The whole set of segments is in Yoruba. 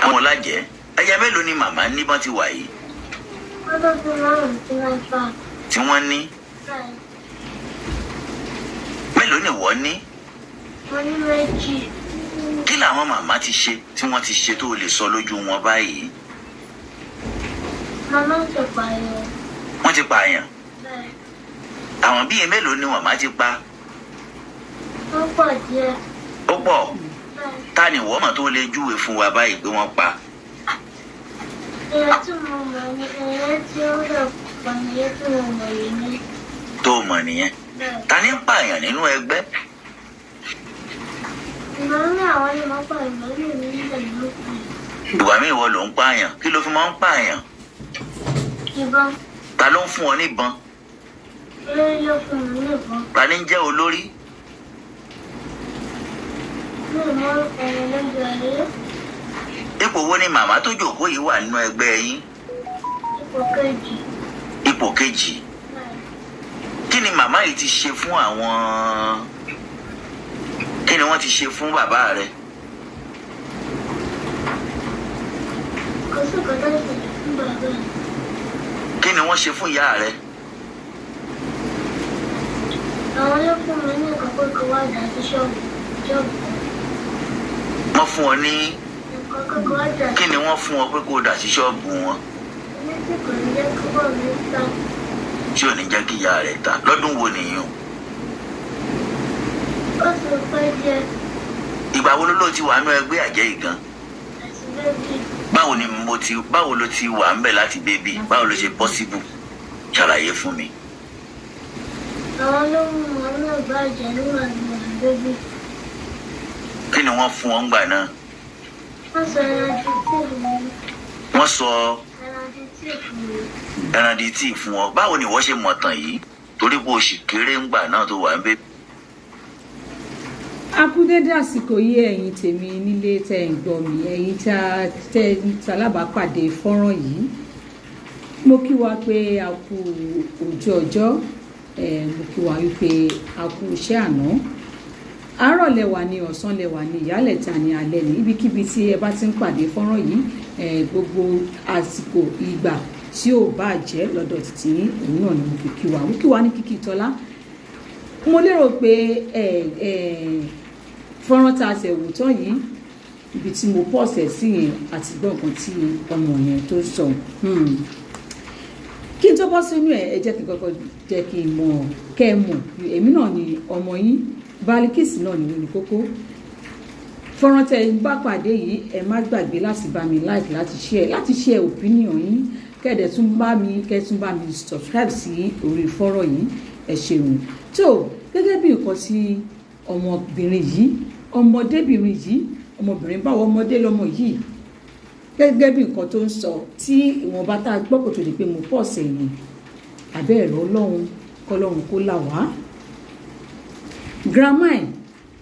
Àwọn lájẹ́ ẹyẹ mélòó ni màmá ní bọ́n ti wà yìí? Wọ́n tó fi márùn-ún sí mẹ́fà. Tí wọ́n ní? Bẹ́ẹ̀. Mélòó ni wọ́n ní? Mo ní méjì. Kí làwọn màmá ti ṣe tí wọ́n ti ṣe tó lè sọ lójú wọn báyìí? Màmá ti pààyàn. Wọ́n ti pààyàn? Bẹ́ẹ̀. Àwọn bíi mélòó ni màmá ti pa? Wọ́n pọ̀ díẹ̀. Ó pọ̀? Bẹ́ẹ̀. Ta ni wọ́n mọ̀ tó lè júwe fún wa báyìí pé wọ́n pa? Èèyàn tí mo mọ̀ ní èèyàn tí ó rẹ̀ pọ̀ ní èèyàn tí mo mọ̀ yìí ní. Tó mọ̀ nìyẹn? Bẹ́ẹ̀. Ta ni ń pààyàn nínú ẹgbẹ́? Ìgbà ní àwọn ni mo pààyàn, ìgbà ní èmi nílẹ̀ ló pààyàn. Ìgbà míì ìwọ ló ń pààyàn. Kí ló fi máa ń pààyàn? Ìbọn. Ta ló ń fún ọ níbọn? Olórí ló fún mi níbọn. Ta ni ń jẹ́ olórí? Mi ò mọ orúkọ wọn lójú ayé. Ipò wo ni màmá tó jókòó yìí wà nínú ẹgbẹ́ yín? Ipò kejì. Ipò kejì? Bẹ́ẹ̀. Kí ni màmá yìí ti ṣe fún àwọn, kí ni wọ́n ti ṣe fún bàbá rẹ? Kò sí nǹkan tó ṣẹlẹ̀ fún bàbá mi. Kí ni wọ́n ṣe fún ìyá rẹ? Àwọn ló fún mi ní nǹkan pé kó wá dà sí ṣọ́ọ̀bù ṣọ́ọ̀bù. Wọ́n fún ọ ní Nǹkan pé kó wá dà. Kí ni wọ́n fún ọ pé kó o dà sí ṣọ́ọ̀bù wọn? Ní tí kò ní jẹ́ kó bọ̀ mí ta. Tí ò ní jẹ́ kí ìyá rẹ ta. Lọ́dún wo nìyẹn o? Ó ti pẹ́ díẹ̀. Ìgbà wo ló ti wà nínú ẹgbẹ́ àjẹ́ yìí gan? Àti baby. Báwo ni mo ti, báwo ló ti wà ń bẹ̀ láti baby? Báwo ló ṣe possible? Ṣàlàyé fún mi. Àwọn ló mú wọn náà bàjẹ́ nígbà tí mo wà baby. Kí ni wọ́n fún ọ ńgbà náà? Wọ́n sọ ẹran di tíì fún mi. Wọ́n sọ Ẹran di tíì fún mi. Ẹran di tíì fún ọ. Báwo ni ìwọ ṣe mọ̀ tàn yìí, torí pé o sì kéré ńgbà náà tó wà ń bẹ̀? A kú dédé àsìkò yìí, ẹ̀yin tèmi nílé tẹ́ ń gbọ́ mi, ẹ̀yin tí a tẹ́ talábàápàdé fọ́nrán yìí, mo kí wa pé a kú ojú ọjọ́ ẹ̀, mo kí wa wípé a kú iṣẹ́ àná. Àárọ̀ lẹwà ní, ọ̀sán lẹwà ní, ìyálẹ̀ta ní, alẹ́ ní, ibikíbi tí ẹ bá ti ń pàdé fọ́nrán yìí ẹ̀, gbogbo àsìkò ìgbà tí ò bá jẹ́ lọ́dọ̀ títí yín, òun náà ni mo fi kí wa. Mo kí wa ní kíkí tọ́lá. Mo lérò pé ẹ ẹ fọ́nrán tá a ṣẹ̀ wò tán yìí, ibi tí mo pause ẹ̀ sí yẹn, àti gbọ́ nǹkan tí ọmọ yẹn tó sọ. Kí n tó bọ́ sínú ẹ̀, ẹ jẹ́ kí n kọ́kọ́ jẹ́ kí n mọ̀, kẹ́ ẹ mọ̀, èmi náà ni ọmọ yín, Balikisi náà ni ní kókó. Fọ́nrán tẹ́ ẹ bá pàdé yìí, ẹ má gbàgbé láti bá mi like, láti share opinion yín, kẹ́ẹ̀dẹ̀ tún bá mi, kẹ́ẹ̀ tún bá mi subscribe sí orí fọ́nrán yìí. Ẹ ṣeun. Tó gẹ́gẹ́ bí nǹkan tí ọmọbìnrin yìí, ọmọdébìnrin yìí, ọmọbìnrin báwo, ọmọdé lọmọ yìí, gẹ́gẹ́ bí nǹkan tó ń sọ tí ìwọ̀nba tá a gbọ́ kò tó di pé mo pause ẹ̀yìn abẹ́ ẹ̀rọ. Ọlọ́run kọlọ́run kó là wá. Grandma ẹ̀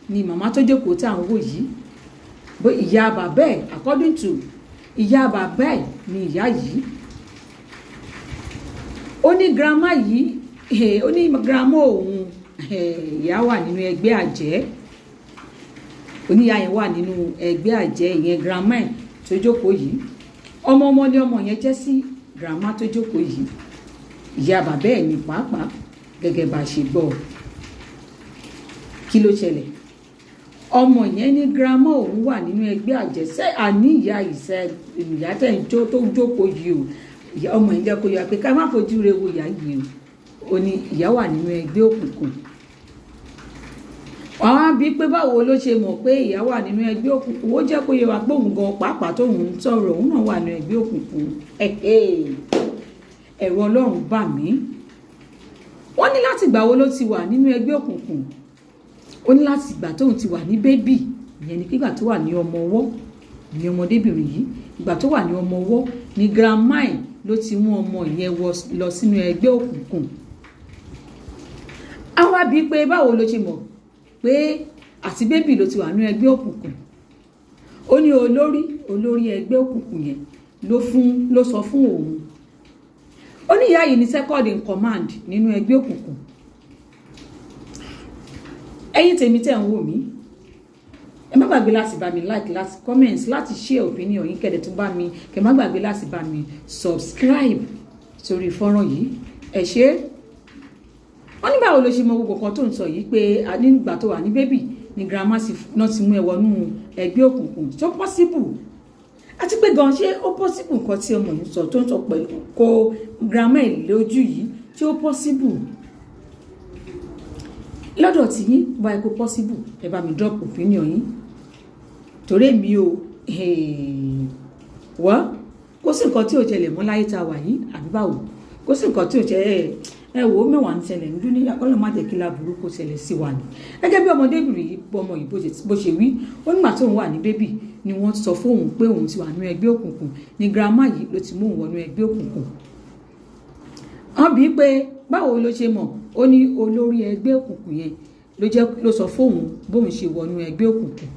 ni màmá tó jókòó tá à ń wò yìí. Bó ìyá bàbá ẹ̀, according to ìyá bàbá ẹ̀ ni ìyá yìí. Ó ní grandma yìí, ó ní grandma òun, ìyá wà nínú ẹgbẹ́ àjẹ́. Oníyá yẹn wà nínú ẹgbẹ́ àjẹ́. Ìyẹn grandma ẹ̀ tó jókòó yìí, ọmọ ọmọ ni ọmọ yẹn jẹ́ sí grandma tó jókòó yìí. Ìyá bàbá ẹ̀ ní pàápàá. Gẹ́gẹ́ bá a ṣe gbọ́, kí ló ṣẹlẹ̀? Ọmọ yẹn ní grandma òun wà nínú ẹgbẹ́ àjẹsẹ́. Àní ìyá ìṣe, ìyá tẹ̀ ń jó tó jókòó yìí o, ọmọ yẹn jẹ́ kó yọ pé ká má fojú re wo ìyá yìí o. Ó ní ìyá wà nínú ẹgbẹ́ òkùnkùn. Àwọn á bí pé báwo ló ṣe mọ̀ pé ìyá wà nínú ẹgbẹ́ òkùnkùn? Ó jẹ́ kó yé wa pé òun gan pàápàá tóun ń sọ̀rọ̀, òun náà wà nínú ẹgbẹ́ òkùnkùn. Ẹ̀rù Ọlọ́run bà mí. Wọ́n ní láti ìgbà wo ló ti wà nínú ẹgbẹ́ òkùnkùn? Ó ní láti ìgbà tóun ti wà ní baby. Ìyẹn ni kígbà tó wà ní ọmọ ọwọ́ ní ọmọdébìnrin yìí, ìgbà tó wà ní ọmọ ọwọ́ ní grandma ẹ̀ ló ti mú ọmọ yẹn lọ sínú ẹgbẹ́ òkùnkùn. Àwa bíi pé báwo ló ṣe mọ̀ pé àti baby ló ti wà nínú ẹgbẹ́ òkùnkùn? Ó ní olórí ẹgbẹ́ òkùnkùn yẹn ló fún, ló sọ fún òun. Ó ní ìyá yìí ní second in command nínú ẹgbẹ́ òkùnkùn. Ẹ̀yin tèmi tẹ̀ ń wò mí, Ẹ má gbàgbé láti bá mi like, láti comment, láti share opinion yín. Kẹ́dẹ̀ tún bá mi kẹ́, má gbàgbé láti bá mi subscribe sórí fọ́nrán yìí. Ẹ ṣé. Wọ́n ní báwo ló ṣe mọ gbogbo kan tó ń sọ yìí, pé nígbà tó wà ní baby ni grandma náà ti mú ẹ wọnú ẹgbẹ́ òkùnkùn? Tó possible? Àti pé gan, ṣé ó possible nǹkan tí ọmọ yìí sọ, tó ń sọ pẹ̀lú kó grandma ẹ̀ lójú yìí, tí ó possible lọ́dọ̀ tí yín? Bá ẹ kó possible, ẹ bá mi drop opinion yín, torí èmi ò wá. Kó sí nǹkan tí ò ṣẹlẹ̀ mọ́ láyé tá a wà yìí, àbí báwo? Kó sí nǹkan tí ò ṣẹlẹ̀. Ẹ wò ó, mẹ́wàá ń ṣẹlẹ̀ ní dúníyà. Kọ́ ló má jẹ́ kí láburú kó ṣẹlẹ̀ sí wa ni. Gẹ́gẹ́ bí ọmọdébìnrin yìí, ọmọ yìí, bó ṣe wí, ó nígbà tó ń wà ní baby ni wọ́n sọ fóun pé òun ti wà ní ẹgbẹ́ òkùnkùn, ni grandma yìí ló ti mú òun wọnú ẹgbẹ́ òkùnkùn. Wọ́n bí pé báwo ló ṣe mọ̀? Ó ní olórí ẹgbẹ́ òkùnkùn yẹn ló jẹ́ ló sọ fóun bóun ṣe wọnú ẹgbẹ́ òkùnkùn.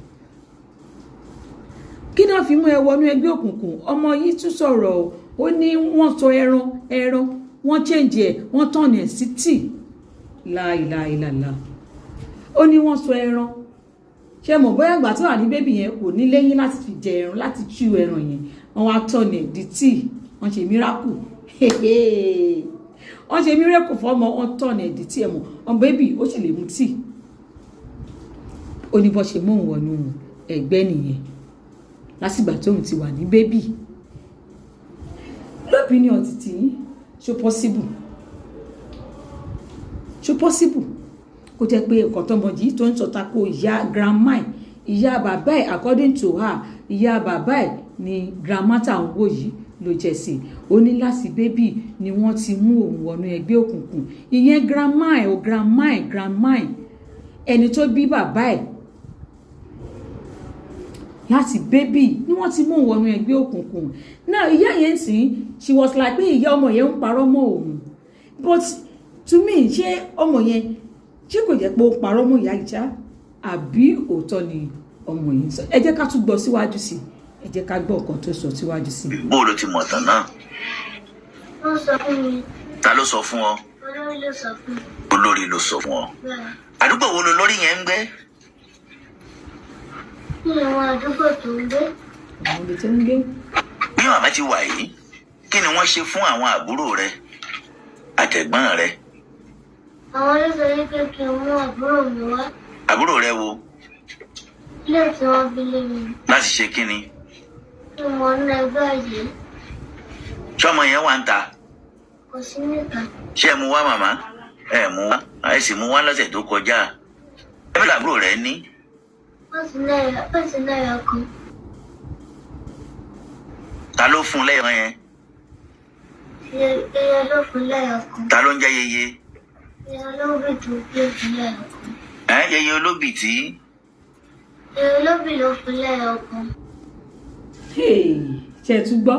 Kí náà fi mú ẹ wọnú ẹgbẹ́ òkùnkùn? Ọmọ yìí tún sọ̀rọ̀. Ó ní wọ́n sọ ẹran, ẹran wọ́n change ẹ̀, wọ́n turn ẹ̀ sí tea. Láìláìlàlà. Ó ní wọ́n sọ ẹran, ṣé mọ̀ bóyá ìgbà tó wà ní baby yẹn, kò ní léyìn láti fi jẹ ẹran, láti chew ẹran yẹn, wọ́n wá turn ẹ̀ di tea. Wọ́n ṣe miracle, wọ́n ṣe miracle fọ́mọ, wọ́n turn ẹ̀ di tea. Ẹ̀ mọ̀, ọmọ baby ó sì lè mu tea. Ó ní bọ́ ṣe mú òun wọnú ẹgbẹ́ nìyẹn lásìgbà tóun ti wà ní baby. L'opinion tiyín, ṣó possible? Ṣó possible kó jẹ́ pé nǹkan tọmọ yìí tó ń sọ tako ìyá grandma ẹ̀, ìyá bàbá ẹ̀? According to her, ìyá bàbá ẹ̀ ni grandma tá à ń wò yìí ló jẹ́ sí i. Ó ní láti baby ni wọ́n ti mú òun wọnú ẹgbẹ́ òkùnkùn. Ìyẹn grandma ẹ̀ o, grandma ẹ̀, grandma ẹ̀, ẹni tó bí bàbá ẹ̀, láti baby ni wọ́n ti mú òun wọnú ẹgbẹ́ òkùnkùn náà. Ìyá yẹn sì, she was like pé ìyá ọmọ yẹn ń parọ́ mọ́ òun. But to me, ṣé ọmọ yẹn, ṣé kò jẹ́ pé ó parọ́ mọ́ ìyá ìjà, àbí òótọ́ ni ọmọ yìí sọ? Ẹ jẹ́ ká tún gbọ́ síwájú sí i. Ẹ jẹ́ ká gbọ́ nǹkan tó sọ síwájú sí i. Bó ló ti mọ̀ tán náà? Wọ́n sọ fún mi. Ta ló sọ fún ọ? Olórí ló sọ fún mi. Olórí ló sọ fún ọ? Bẹ́ẹ̀. Àdúgbò wo lo lórí yẹn ń gbé? Ní àwọn àdúgbò tó ń gbé. Àwọn ibi tó ń gbé. Bí màmá ti wà yìí, kí ni wọ́n ṣe fún àwọn àbúrò rẹ àtẹ̀gbọ́n rẹ? Àwọn ló sọ wípé kí n mú àbúrò mi wá. Àbúrò rẹ wo? Ilé tí wọ́n bí lé mi. Láti ṣe kí ni? Kí n wọnú ẹgbẹ́ yìí. Sọmọ yẹn wà ń ta? Kò sí níta. Ṣé ẹ mú wá, màmá? Ẹ mú wá, ẹ sì mú wá lọ́sẹ̀ tó kọjá. Ẹ bí àbúrò rẹ ní? Ó ti náírà kan. Ta ló fún un lẹ́yìn yẹn? Iye ló fún lẹ́yọ̀ kan. Ta ló ń jẹ́ yeye? Iye olóbì tó gbé fún lẹ́yọ̀ kan. Ẹ yeye olóbì tí? Iye olóbì ló fún lẹ́yọ̀ kan. Hey, ṣe é tún gbọ́?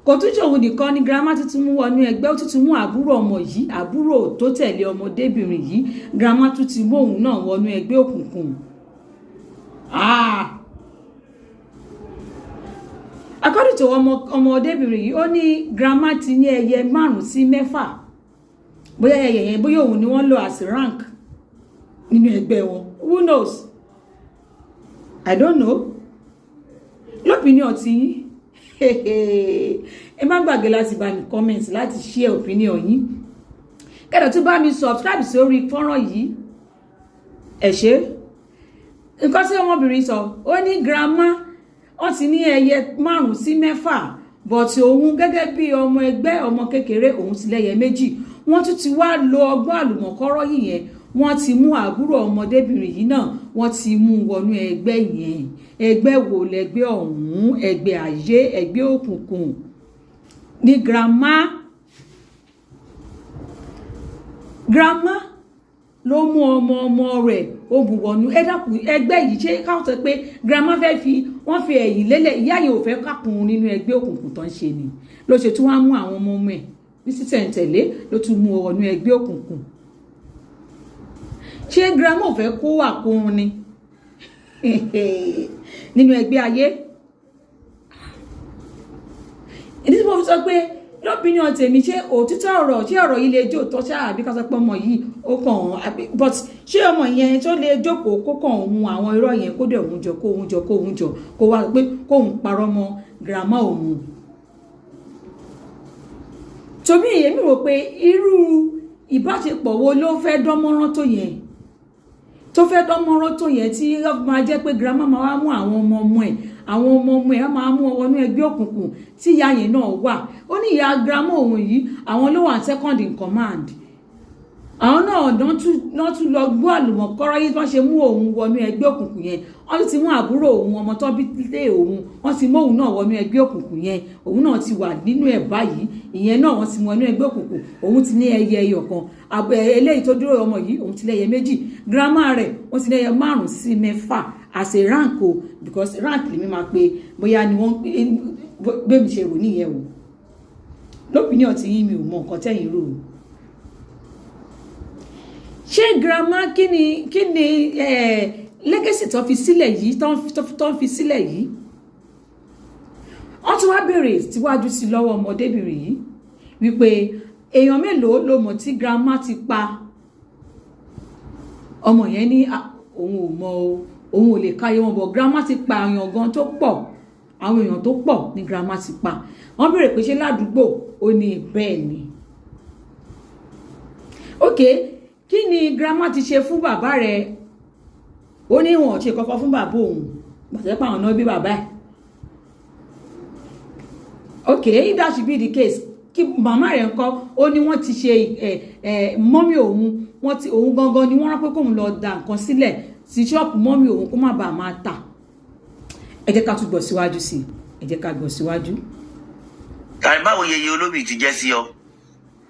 Kò tún ṣe òun nìkan ni grandma tuntun mú wọnú ẹgbẹ́. Ó tuntun mú àbúrò ọmọ yìí, àbúrò tó tẹ̀lé ọmọdébìnrin yìí. Grandma tún ti mú òun náà wọnú ẹgbẹ́ òkùnkùn. Ah! According to ọmọdébìnrin yìí, ó ní grandma ti ní ẹyẹ márùn sí mẹ́fà. Bóyá ẹyẹ yẹn, bóyá òun ni wọ́n lò as rank nínú ẹgbẹ́ wọn, who knows? I don't know. L'opinion tiyín, ẹ má gbàgbé láti bá mi comment, láti share opinion yín, kẹ́dọ̀ tún bá mi subscribe sórí fọ́nrán yìí. Ẹ ṣé. Nǹkan tí ọmọbìnrin sọ, ó ní grandma wọ́n ti ní ẹyẹ márùn sí mẹ́fà, but òun gẹ́gẹ́ bí ọmọ ẹgbẹ́, ọmọ kékeré, òun ti lẹ́yẹ méjì. Wọ́n tún ti wá lo ọgbọ́n àlùmọ̀kọ́rọ́ yìí yẹn, wọ́n ti mú àbúrò ọmọdébìnrin yìí náà, wọ́n ti mú wọnú ẹgbẹ́ yẹn. Ẹgbẹ́ wo lẹgbẹ́ ọ̀hún? Ẹgbẹ́ ayé, ẹgbẹ́ òkùnkùn ní grandma ló mú ọmọ ọmọ rẹ̀, ó bù wọnú. Ẹ dákun, ẹgbẹ́ yìí, ṣé káwọn sọ pé grandma fẹ́ fi wọ́n fi ẹ̀yìn lélẹ̀? Ìyá yìí ò fẹ́ kákun nínú ẹgbẹ́ òkùnkùn tó ń ṣe ni ló ṣe tún wá mú àwọn ọmọ ọmọ ẹ̀ ní sísẹ̀ǹtẹ̀lé, ló tún mú wọnú ẹgbẹ́ òkùnkùn. Ṣé grandma ò fẹ́ kó àkóhun ni nínú ẹgbẹ́ ayé? Ìdí tí mo fi sọ pé L'opinion tèmi, ṣé òtítọ́ ọ̀rọ̀, ṣé ọ̀rọ̀ yìí lè jó tọ́ ṣá, àbí ká sọ pé ọmọ yìí ó kàn án àbí? But ṣé ọmọ yẹn tó lè jókòó kó kàn òun àwọn irọ́ yẹn, kó dẹ̀ òun jọ, kó òun jọ, kó òun jọ, kó wá pé kóun parọ́ mọ́ grandma òun? Tòmí, èmi rò pé irú ìbáṣepọ̀ wo ló fẹ́ dánmọ́rán tó yẹn, tó fẹ́ dánmọ́rán tó yẹn, tí ó máa jẹ́ pé grandma máa wá mú àwọn ọmọ ọmọ ẹ̀, àwọn ọmọ ọmọ ẹ̀ á máa mú wọn wọnú ẹgbẹ́ òkùnkùn tí ìyá yẹn náà wà? Ó ní ìyá grandma òun yìí, àwọn ló wà second in command. Àwọn náà náà tún lọ gbọ́ àlùmọ̀kọ́rọ́ yìí. Wọ́n ṣe mú òun wọnú ẹgbẹ́ òkùnkùn yẹn, wọ́n tún ti mú àbúrò òun, ọmọ tó bí lé òun, wọ́n ti mú òun náà wọnú ẹgbẹ́ òkùnkùn yẹn. Òun náà ti wà nínú ẹ̀ báyìí. Ìyẹn náà, wọ́n ti wọnú ẹgbẹ́ òkùnkùn. Òun ti ní ẹyẹ ẹyọ kan. Eléyìí tó dúró, ọmọ yìí, òun ti lẹ́yẹ méjì. Grandma rẹ̀, wọ́n ti lẹ́yẹ márùn sí mẹ́fà as a rank o, because rank lèmi máa pe bóyá ni wọ́n gbé mi ṣe rò nìyẹn o. L'opinion tí yín, mi ò mọ nǹkan tẹ́yìn rò o. Ṣé grandma, kí ni legacy tó fi sílẹ̀ yìí, tó ń fi sílẹ̀ yìí? Wọ́n tún wá béèrè síwájú sí lọ́wọ́ ọmọdébìnrin yìí wípé èèyàn mélòó ló mọ̀ tí grandma ti pa? Ọmọ yẹn ní òun ò mọ̀ o, òun ò lè káyé wọn bọ̀. Grandma ti pa èèyàn gan tó pọ̀, àwọn èèyàn tó pọ̀ ní grandma ti pa. Wọ́n béèrè pé ṣé ládùúgbò? Ó ní bẹ́ẹ̀ ni. Ok, kí ni grandma ti ṣe fún bàbá rẹ̀? Ó ní wọn ò ṣe kankan fún bàbá òun, gbàtẹ́ pé àwọn náà bí bàbá ẹ̀. Ok, if that should be the case, kí màmá rẹ̀ ńkọ́? Ó ní wọ́n ti ṣe ẹ ẹ mummy òun, wọ́n ti òun gangan ni wọ́n rán pé kóun lọ da nǹkan sílẹ̀ sí ṣọ́ọ̀pù mummy òun kó má bàa máa tà. Ẹ jẹ́ ká tún gbọ́ síwájú sí i. Ẹ jẹ́ ká gbọ́ síwájú. Tàbí báwo yeye olóbì ti jẹ́ sí ọ?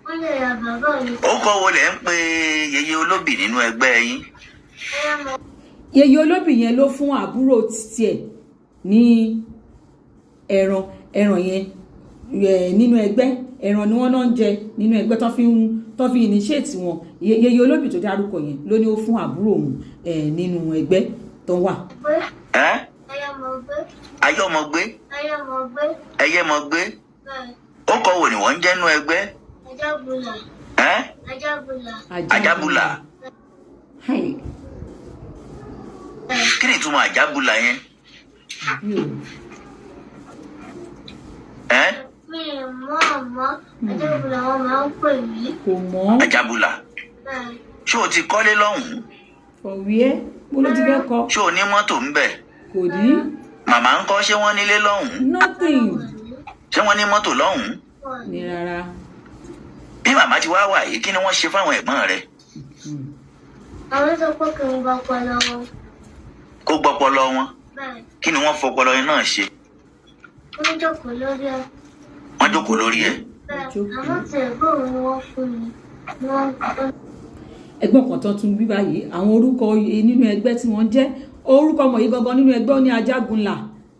Wọ́n lè ra bàbá mi. Ó kọ́ wo lẹ̀ ń pe yeye olóbì nínú ẹgbẹ́ yín? Ẹyẹ mọ. Yeye olóbì yẹn ló fún àbúrò tiẹ̀ ní ẹran. Ẹran yẹn nínú ẹgbẹ́, ẹran ni wọ́n náà ń jẹ nínú ẹgbẹ́ tó fi initiate wọn. Yeye olóbì tó dárúkọ yẹn ló ní ó fún àbúrò òun nínú ẹgbẹ́ tó wà. Gbé. Ẹ́. Ẹyẹ mọ gbé. Ayọ́mọgbé? Ẹyẹ mọ gbé. Ẹyẹmọgbé? Bẹ́ẹ̀. Ó kọ́ wo ni wọ́n ń jẹ́ nínú ẹgbẹ́? Ajábùlà. Ẹ́? Ajábùlà. Ajábùlà. Hi. Bẹ́ẹ̀. Kí ni ìtumọ̀ àjábùlà yẹn? Àbí o. Ẹ́? Mi ì mọ̀, àmọ́ ajábùlà wọn máa ń pè mí. Kò mọ́. Àjábùlà. Bẹ́ẹ̀. Ṣé o ti kọ́lé lọ́hùn-ún? Ọ̀wí ẹ́ bó ló ti fẹ́ kọ́? Ṣé o ní mọ́tò ń bẹ̀? Kò ní. Màmá ń kọ́? Ṣé wọ́n nílé lọ́hùn-ún? Nothing. Ṣé wọ́n ní mọ́tò lọ́hùn-ún? Ní rárá. Bí màmá ti wá wà yìí, kí ni wọ́n ṣe fáwọn ẹ̀gbọ́n rẹ̀? Àwọn sọ pé kí n gba ọpọlọ wọn. Kó gbọ́pọlọ wọn? Bẹ́ẹ̀. Kí ni wọ́n fọpọlọ yẹn náà ṣe? Wọ́n jókòó lórí ẹ̀. Wọ́n jókòó lórí ẹ̀? Bẹ́ẹ̀. Jókòó. Àmọ́ tí ẹ̀gbọ́n òun ni wọ́n fún mi. Wọ́n Ẹgbọ́n kan tó tún wí báyìí, àwọn orúkọ nínú ẹgbẹ́ tí wọ́n jẹ́, orúkọ ọmọ yìí gangan nínú ẹgbẹ́, ó ní Ajágunlà,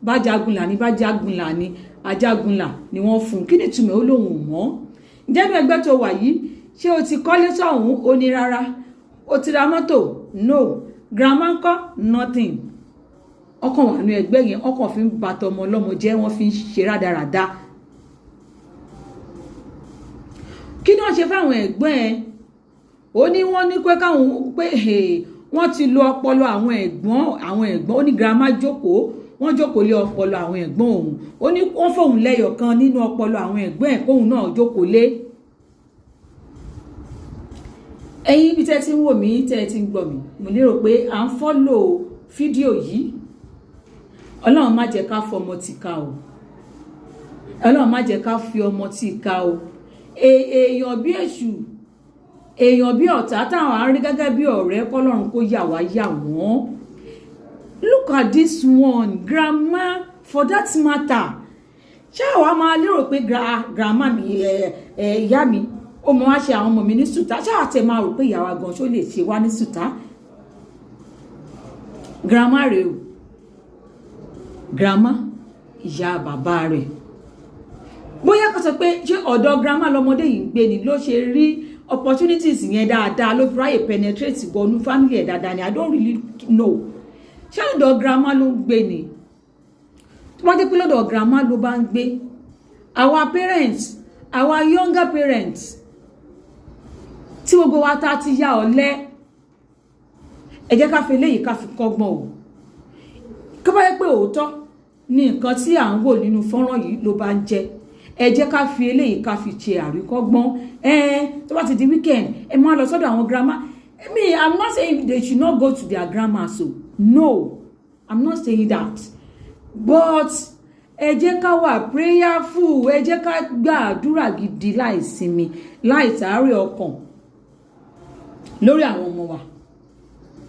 Bájagunlà ní, Bájagunlà ní, Ajágunlà ni wọ́n fún un. Kí ni ìtumọ̀? Ó lóun ò mọ̀. Ǹjẹ́ nínú ẹgbẹ́ tó wà yìí, ṣé o ti kọ́lé sọ̀hún? Ó ní rárá. O ti ra mọ́tò? No. Grandma ńkọ́? Nothing. Ọkàn wà nínú ẹgbẹ́ yẹn, ọkàn fi ń ba tọmọ ọlọ́mọ jẹ́, wọ́n fi ń ṣe rádaràda. Kí ni wọ́n ṣe fáwọn ẹ̀gbọ́n ẹ̀? Ó ní wọ́n ní pé káwọn pé wọ́n ti lo ọpọlọ àwọn ẹ̀gbọ́n, àwọn ẹ̀gbọ́n. Ó ní grandma jókòó, wọ́n jókòó lé ọpọlọ àwọn ẹ̀gbọ́n òun. Ó ní wọ́n fóun lẹ́yọ̀ kan nínú ọpọlọ àwọn ẹ̀gbọ́n ẹ̀ kóun náà jókòó lé. Ẹ̀yin ibi tẹ́ ti ń wò mí, tẹ́ ti ń gbọ́ mi, mo lérò pé à ń follow fídíò yìí. Ọlọ́run má jẹ́ ká fọmọ tì ká o. Ọlọ́run má jẹ́ ká fi ọmọ tì ká o. Èèyàn bí èṣù, èèyàn bí ọ̀tá táwọn á rí gẹ́gẹ́ bí ọ̀rẹ́, kọ́lọ́run kó yà wá yà wọ́n. Look at this one, grandma for that matter. Ṣé àwa máa lérò pé grandma mi, ẹ ìyá mi, ó mọ wá ṣe àwọn ọmọ mi ní sùtá? Ṣé àwa tẹ máa rò pé ìyá wa gan ṣó lè ṣe wá ní sùtá? Grandma rèé o, grandma, ìyá bàbá rẹ̀. Bóyá kó sọ pé ṣé ọ̀dọ̀ grandma lọmọdé yìí ń gbé ni ló ṣe rí opportunities yẹn dáadáa, ló fi ráyè penetrate wọnú family ẹ̀ dáadáa ni. I don't really know. Ṣé ọ̀dọ̀ grandma ló ń gbé ni? Tó bá jẹ́ pé lọ́dọ̀ grandma ló bá ń gbé, our parents, Our younger parents, tí gbogbo wa ta ti ya ọ̀lẹ, ẹ jẹ́ ká fi eléyìí ká fi kọ́gbọ́n o. Kí bá yẹ pé òótọ́ ní nǹkan tí à ń wò nínú fọ́nrán yìí ló bá ń jẹ́, ẹ jẹ́ ká fi eléyìí ká fi ṣe àríkọ́gbọ́n. Ẹ tó bá ti di weekend, ẹ máa lọ sọ́dọ̀ àwọn grandma. Me, I'm not saying they should not go to their grandma, so no, I'm not saying that, but ẹ jẹ́ ká wà prayerful. Ẹ jẹ́ ká gbàdúrà gidi láì sinmi, láì tàárẹ̀ ọkàn lórí àwọn ọmọ wa,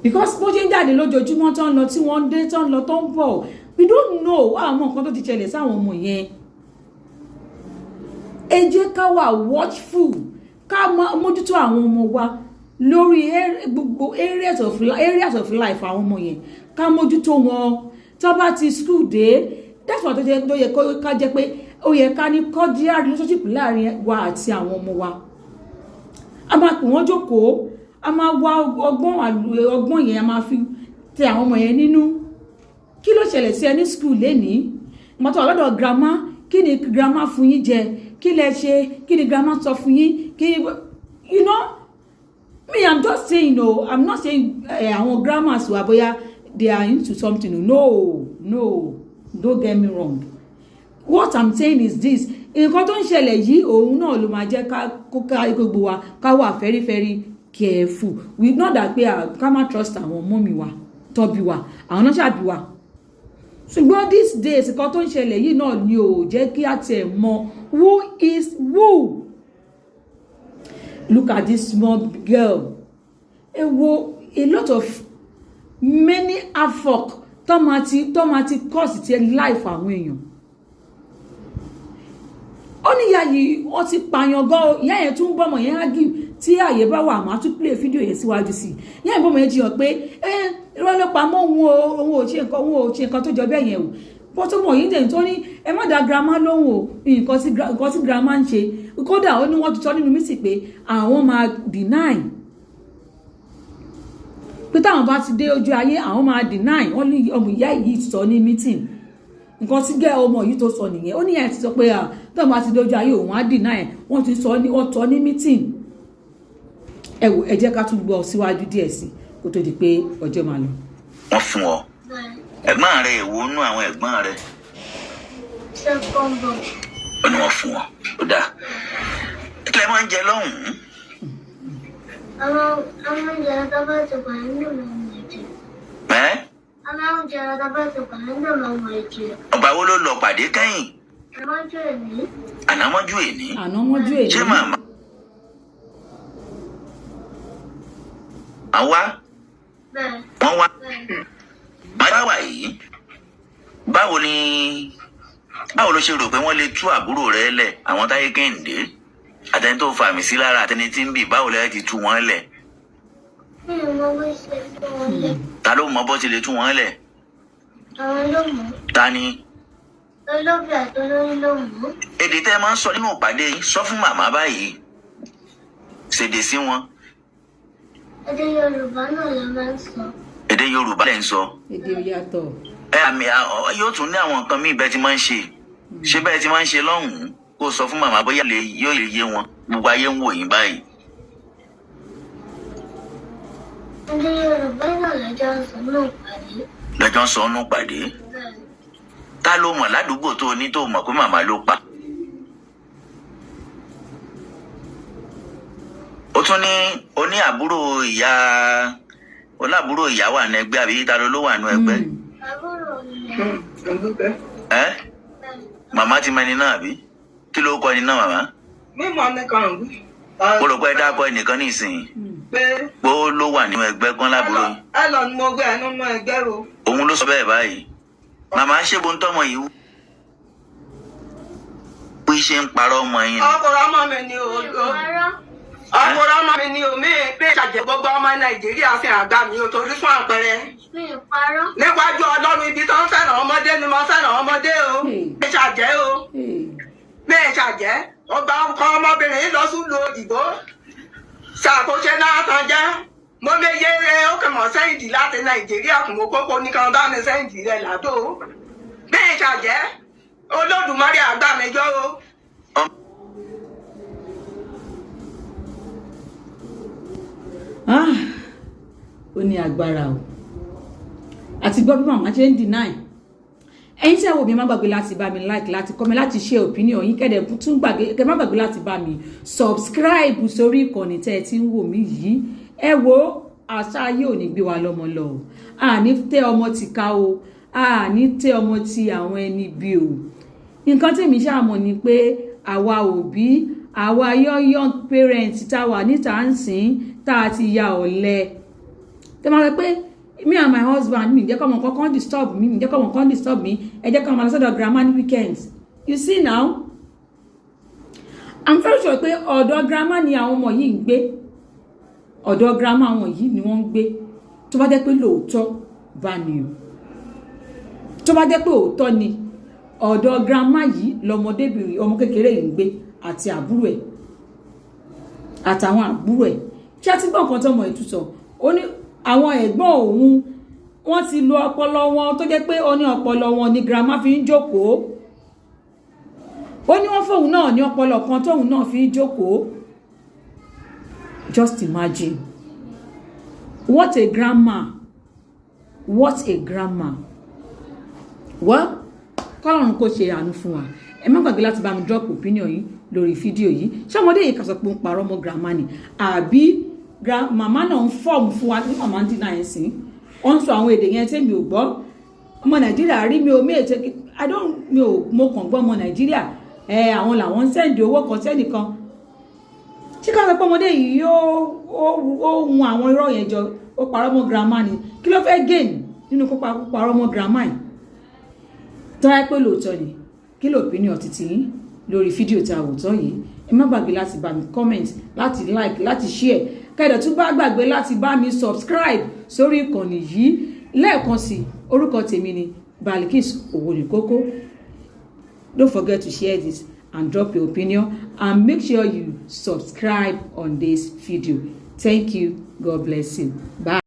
because bó ṣe ń jáde lójoojúmọ́, tó ń lọ, tí wọ́n ń dé, tó ń lọ, tó ń bọ̀, we don't know àwọn nǹkan tó ti ṣẹlẹ̀ sáwọn ọmọ yẹn. Ẹ jẹ́ ká wà watchful, ká mójútó àwọn ọmọ wa lórí gbogbo areas of life àwọn ọmọ yẹn, ká mójútó wọn tó bá ti school dé. That's why tó jẹ́ tó yẹ ká jẹ́ pé ó yẹ ká ní cordial relationship láàrin wa àti àwọn ọmọ wa. A máa pè wọ́n jókòó, a máa wá ọgbọ́n ọgbọ́n yẹn, a máa fi tẹ àwọn ọmọ yẹn nínú. Kí ló ṣẹlẹ̀ sí ẹ ní school lénìí? Mọ́tò ọlọ́dọ̀ grandma, kí ni grandma fún yín jẹ? Kí lẹ ṣe? Kí ni grandma sọ fún yín? Kí you know me, I'm just saying, no, I'm not saying àwọn grandmas wa bóyá they are into something. No, no, don't get me wrong. What I'm saying is this: nǹkan tó ń ṣẹlẹ̀ yìí, òun náà ló máa jẹ́ ká kó ká gbogbo wa ká wà very, very careful. We know that pé ká má trust àwọn mummy wa tọ́bi wa, àwọn náà ṣàbí wa, ṣùgbọ́n these days, nǹkan tó ń ṣẹlẹ̀ yìí náà ni ò jẹ́ kí á tiẹ̀ mọ who is who. Look at this small girl. Ẹ wo a lot of many havoc tó máa ti cause ti life àwọn èèyàn. Ó ní ìyá yìí, wọ́n ti pààyàn gan o. Ìyá yẹn tún bọ́mọ yẹn argue. Tí àyè bá wà, máa tún play fídíò yẹn síwájú sí i. Ìyá yẹn bọ́mọ yẹn jiyàn pé ẹ irọ́ ló pa mọ́ òun o, òun ò ṣe nǹkan, òun ò ṣe nǹkan tó jọ bẹ́ẹ̀ yẹn o. Bó tó mọ̀ yìí dẹ̀ tó ní ẹ má dá grandma lóhùn o, nǹkan tí grandma ń ṣe. Kódà ó ní wọ́n ti sọ nínú meeting pé àwọn máa deny, pé táwọn bá ti dé ojú ayé, àwọn máa deny. Wọ́n ní ọmọ ìyá yìí sọ ní meeting. Nǹkan tí gẹ́ ọmọ yìí tó sọ nìyẹn. Ó ní ẹ̀ ti sọ pé tóun bá ti dé ojú ayé, òun á deny. Wọ́n ti sọ ní, wọ́n tọ́ ní meeting. Ẹ wò, ẹ jẹ́ ká tún gbọ́ síwájú díẹ̀ sí kó tó di pé ọjọ́ máa lọ. Wọ́n fún ọ? Ẹ̀gbọ́n rẹ, èwo nú àwọn ẹ̀gbọ́n rẹ? Second born. Ó ní wọ́n fún ọ. Ó dáa. Kí lẹ máa ń jẹ lọ́hùn-ún? Àwọn oúnjẹ tó bá ti wà nínú ọmọ ẹ̀jẹ̀. Ẹ́? Àwọn oúnjẹ tó bá ti wà nínú ọmọ ẹ̀jẹ̀. Ọgbà wo ló lọ pàdé kẹ́yìn? Àmọ́jú èní. Ànámọ́jú èní? Àná mọ́jú èyí. Ṣé màmá àwa Bẹ́ẹ̀. Wọ́n wá? Bẹ́ẹ̀. Bàbá wà yìí, báwo ni, báwo ló ṣe rò pé wọ́n lè tú àbúrò rẹ lẹ̀? Àwọn Táyé Kẹ́hìndé àtẹni tó fa àmì sí lára, àtẹni tí ń bì, báwo lẹ ti tú wọn lẹ̀? Mi ò mọ bó ṣe fún wọn lẹ̀. Ta ló mọ bó ti lè tú wọn lẹ̀? Àwọn ló mọ̀. Ta ni? Olóbì àti olórí ló mọ̀. Èdè tẹ́ ẹ máa ń sọ nínú ìpàdé yìí, sọ fún màmá báyìí, ṣèdè sí wọn. Èdè Yorùbá náà la máa ń sọ. Èdè Yorùbá lẹ̀ ń sọ? Èdè ò yàtọ̀. Ẹ àmì yóò tún ní àwọn nǹkan míì bẹ́ẹ̀ ti máa ń ṣe. Ṣé bẹ́ẹ̀ ti máa ń ṣe lọ́hùn-ún, kó sọ fún màmá, bóyá lè yóò lè yé wọn. Gbogbo ayé ń wò yín báyìí. Èdè Yorùbá náà la jọ ń sọ náà pàdé. Lọ́jọ́ ń sọ ọ́nù pàdé? Bẹ́ẹ̀. Ta ló mọ̀ ládùúgbò tó o ní tó mọ̀ pé màmá ló pa? Ó tún ní o ní àbúrò ìyá, olábúrò ìyá wà ní ẹgbẹ́, àbí ta ló ló wà ní ẹgbẹ́? Àbúrò mi. Ẹ? Bẹ́ẹ̀. Màmá ti mọ ẹni náà, àbí kí ló kọ ẹni náà, màmá? Mímọ nìkan wí. Mo rò pé ẹ dákọ ẹnìkan nísìnyí pé pé ó ló wà nínú ẹgbẹ́ kan lábúrò yín. Ẹ lọ ni mo gbé ẹnu mọ ẹgbẹ́ ro. Òun ló sọ bẹ́ẹ̀ báyìí. Màmá, ṣé bo ń tọ́mọ yìí wí, ṣe ń parọ́ ọmọ yín ni? Ọkùnrin ọmọ mi ni o. Mi ò parọ́. Ọkùnrin ọmọ mi ni o. Mi pé ìṣàjẹ gbogbo ọmọ Nàìjíríà fi àgbà mi o, torí fún àpẹẹrẹ. Mi ò parọ́. Níwájú Ọlọ́run, ibi tó ń fẹ́ràn ọmọdé ni mo fẹ́ràn ọmọdé o. Ìṣàjẹ́ o. Mi ìṣàjẹ́ ọgbà ọkọ ọmọbìnrin yìí lọ sílùú òyìnbó ṣàkóso náà tán jẹ́ mo méye rẹ ó kàn mọ́ sẹ́yìndì láti Nàìjíríà kùn mọ́ kókó nìkan bá mi sẹ́yìndì rẹ̀ ládò bí ìṣàjẹ́ Olódùmarè àgbà mi jọ o. Ah, ó ní agbára o. Àti gbọ́ bí màmá ṣe ń deny. Ẹ̀yin tí ẹ wò mí, má gbàgbé láti bá mi like, láti comment, láti share opinion yín. Kẹ́dẹ̀ tún gbàgbé, kẹ́ má gbàgbé láti bá mi subscribe sórí ìkànnì tẹ́ ẹ ti ń wò mí yìí. Ẹ wo, àṣà ayé ò ní gbé wa lọ́mọ lọ o. Àní tẹ ọmọ ti ká o, àní tẹ ọmọ ti àwọn ẹni bí o. Nǹkan tèmi ṣáà mọ̀ ni pé àwa òbí, àwa young young parents tá a wà níta ń sìn, tá a ti ya ọ̀lẹ, tẹ́ máa sọ pé me and my husband, mi jẹ́ kọ́ ọmọ kankan disturb mi, mi jẹ́ kọ́ ọmọ kan disturb mi, ẹ jẹ́ kọ́ ọmọ lọ sọ́dọ̀ grandma ní weekends. You see now, I'm very sure pé ọ̀dọ̀ grandma ni àwọn ọmọ yìí ń gbé. Ọ̀dọ̀ grandma wọn yìí ni wọ́n ń gbé. Tó bá jẹ́ pé lóòótọ́ bá ní o, tó bá jẹ́ pé òótọ́ ni, ọ̀dọ̀ grandma yìí lọmọdébìnrin, ọmọ kékeré yìí ń gbé àti àbúrò ẹ̀, àtàwọn àbúrò ẹ̀. Ṣé a ti gbọ́ nǹkan tọmọ ètò sọ? Ó ní àwọn ẹ̀gbọ́n òun, wọ́n ti lo ọpọlọ wọn, tó jẹ́ pé ó ní ọpọlọ wọn ni grandma fi ń jókòó. Ó ní wọ́n fóun náà ní ọpọlọ kan tóun náà fi ń jókòó. Just imagine, what a grandma, what a grandma. Well, kọ́lọ́run kó ṣe àánú fún wa. Ẹ má gbàgbé láti bá mi drop opinion yín lórí fídíò yìí. Ṣé ọmọdé yìí kà sọ pé ó ń parọ́ mọ́ grandma ni, àbí màmá náà ń form fún wa ní màmá ń dínà ẹ̀ sí? Wọ́n ń sọ àwọn èdè yẹn tẹ́mi ò gbọ́. Ọmọ Nàìjíríà rí mi ò mí ètò, I don't, mi ò, mo kàn gbọ́ ọmọ Nàìjíríà ẹ, àwọn làwọn ń send owó kan sẹ́nìkan. Ṣé ká sọ pé ọmọdé yìí ó hun àwọn irọ́ yẹn jọ, ó parọ́ mọ́ grandma ni? Kí ló fẹ́ gain nínú kó parọ́ mọ́ grandma yìí? Tó wáyé pé lóòótọ́ ni, kí ló opinion títí yín lórí fídíò tí a wò tán yìí? Ẹ má gbàgbé láti bá mi comment, láti like, láti share. Kẹ́dẹ̀ tún bá gbàgbé láti bá mi subscribe sórí ìkànnì yìí. Lẹ́ẹ̀kan sí, orúkọ tèmi ni Balikis Owóníkókó. Don't forget to share this and drop your opinion and make sure you subscribe on this video. Thank you. God bless you. Bye.